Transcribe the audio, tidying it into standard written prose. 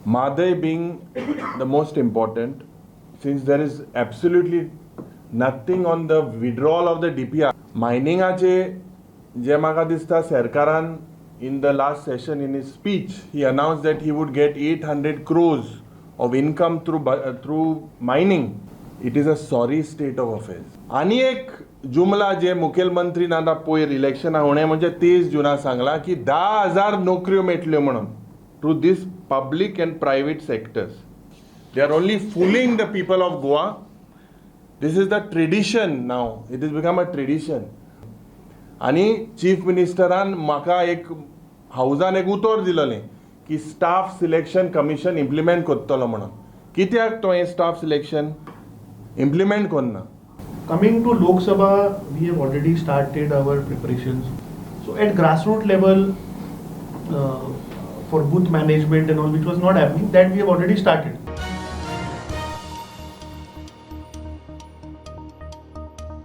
Mhadei being the most important, since there is absolutely nothing on the withdrawal of the DPR. मायनिंगाचे जे म्हाका दिसता, सरकारान in the last session, in his speech, he announced that he would get 800 crores of income through mining. It is a sorry state of affairs. आनी एक जुमला जे मुखेलमंत्री आतां पयर इलेक्शना उणें म्हणजे 23 जुना सांगला की 10,000 नोकऱ्यो मेळटल्यो म्हणून through this public and private sectors. They are only fooling the people of Goa. This is the tradition now. It is become a tradition. आनी चीफ मिनिस्टरान म्हाका एक हावजान एक उतर दिलेलें की स्टाफ सिलेक्शन कमिशन इम्प्लिमेंट करतलो म्हणून. कित्याक तो हें स्टाफ सिलेक्शन इम्प्लिमेंट करना? Coming to Lok Sabha, we have already started our preparations. So at grassroots level, for booth management and all, which was not happening, that we have already started.